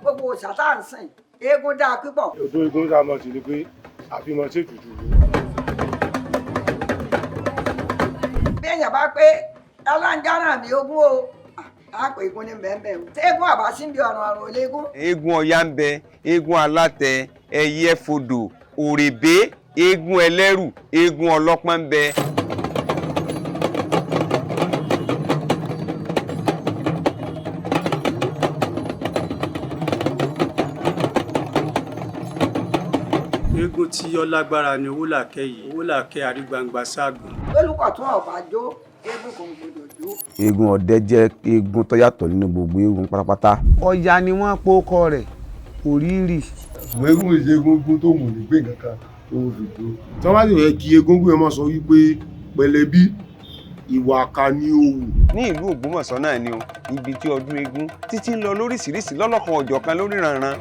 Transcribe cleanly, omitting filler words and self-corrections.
Gbogbo òòṣà tá à ń sìn, eégún dáa púpọ̀. Odò eégún tá a mọ̀ sí ni pé àfihàn ṣètùtù ìlú. Bí èèyàn bá pé ọlọ́njọ́ràn mi ogún o, á pè eégún ní bẹ́ẹ̀ o. Tẹ́gùn àbá sí bí ọ̀run ọ̀run olégún. Eégún Ọya ń bẹ, eégún alátẹ, ẹyẹ fodò, òrèbé, eégún ẹlẹ́rù, eégún ọlọ́pọ́n ń bẹ. Eégún tí ó lágbára ni Owólàkẹ́ yìí, Owólàkẹ́ Arígbangba Ságùn. Lólùkọ̀ tún ọ̀bà jó, eégún kò gbọdọ̀ jó. Eégún ọdẹ jẹ́ eégún tó yàtọ̀ nínú gbogbo eégún pátápátá. Ọya ni wọ́n pokọ rẹ̀ Òrìrì. Ṣùgbọ́n eégún ìṣe eégún tó mú ní gbé nǹkan kan tó fi dúró. Tí wọ́n bá sì fẹ́ kí egúngún yẹn máa sọ wípé pẹ̀lẹ́bí ìwà ká ní òwú. Ní ìlú Ògbómọ̀ṣọ́ náà ni o, ibi tí ọdún eégún títí ń lọ lóríṣiríṣi lọ́lọ́kan ọ̀jọ̀kan lóríranran.